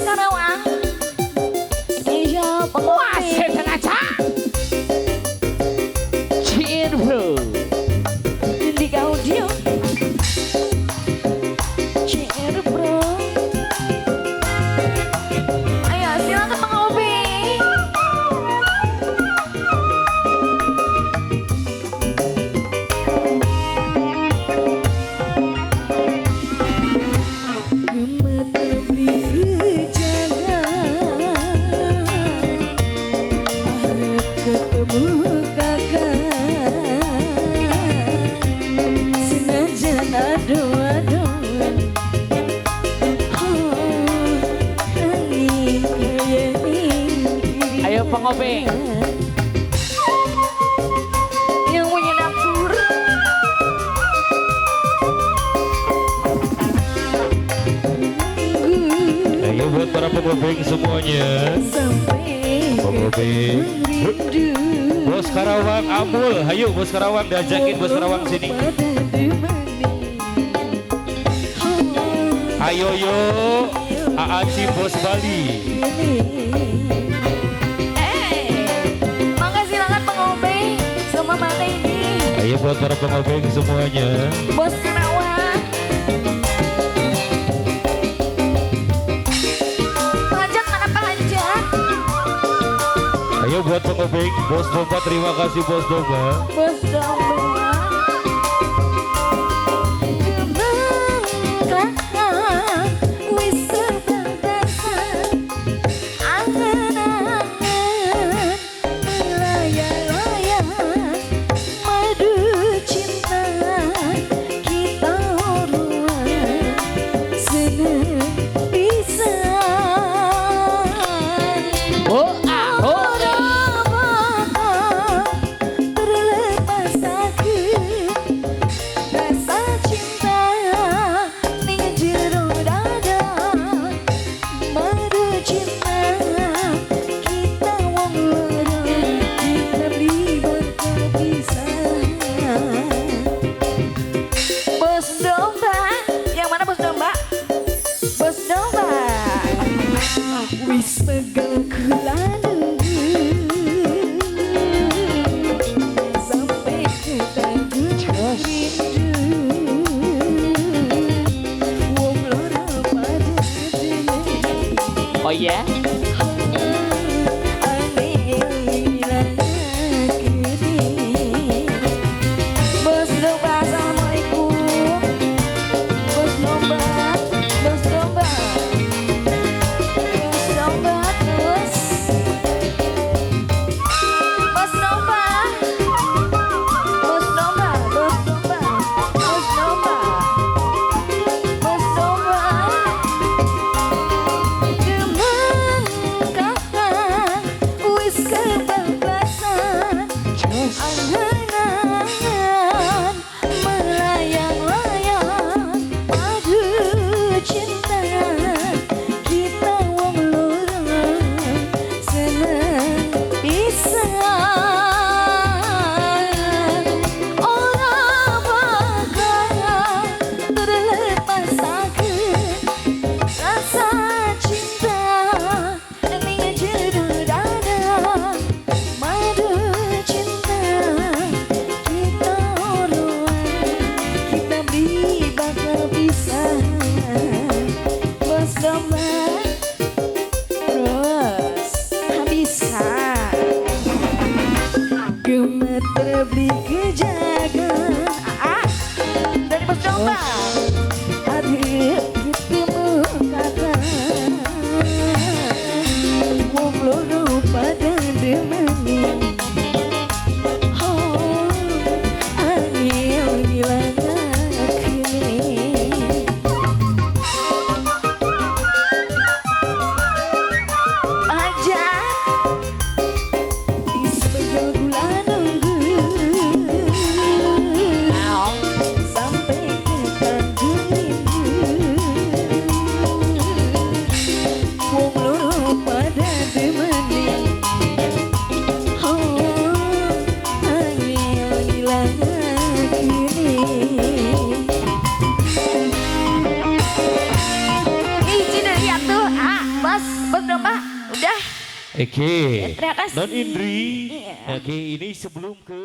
Karawang. Iya, Wah, setan aja. Cin bro. Di audio. CR bro. Ayo silakan mengopi. Gemeter beli jalan, arep ketemu kakak. Senajan aduh-aduh, Ayo pengobeng. Yang punya dapur. Ayo buat para pengobeng semuanya. Sampai Pengobeng. rindu. Bos Karawang Amul, ayo Bos Karawang diajakin Bos Karawang sini. Ayo yo, Aaci Bos Bali. Mangga silakan pengobeng sama mana ini. Ayo buat para pengobeng semuanya. Bos Karawang. Pajak mana pajak? Ayo buat pengobeng Bos Domba, terima kasih Bos Domba. Bos Domba. Wis sebablasan, angen-angen melayang-layang, madu cinta kita ruang seneng pisan. Oh, ah, oh. Ora bakal terlepas aku, rasa cinta ning jero dada, madu cinta kita wong loro, kita beli bakal pisah. Bos Domba, yang mana Bos Domba? Bos Domba. Wis pegel kula nunggu sampai ketanggung rindu. Wong loro pada dene. Oh iya. Bos Domba, assalamualaikum. Bos Domba, Bos Domba, Bos Domba terus. Bos Domba, Bos Domba, Bos Domba, Bos Domba, Bos Domba. Demen kakak wis kebablasan, angen-angen melayang-layang, madu cinta kita wong loro seneng pisan. Ora bakal terlepas aku, rasa cinta ning jero dada, madu cinta kita ruang, kita beli bakal pisah. Bos Domba terus habiskan. Gemeter beli kejaga. Ah, dari Bos Domba. Aduh, ketemu kakak. Wong loro pada demeni. Oh, angin ngilangake. Aja wis pegel kula nunggu sampai ketanggung rindu. Wong loro pada demeni. Oh, Bos Domba? Udah. Oke. Terima kasih. Non Indri. Iya. Oke, ini sebelum ke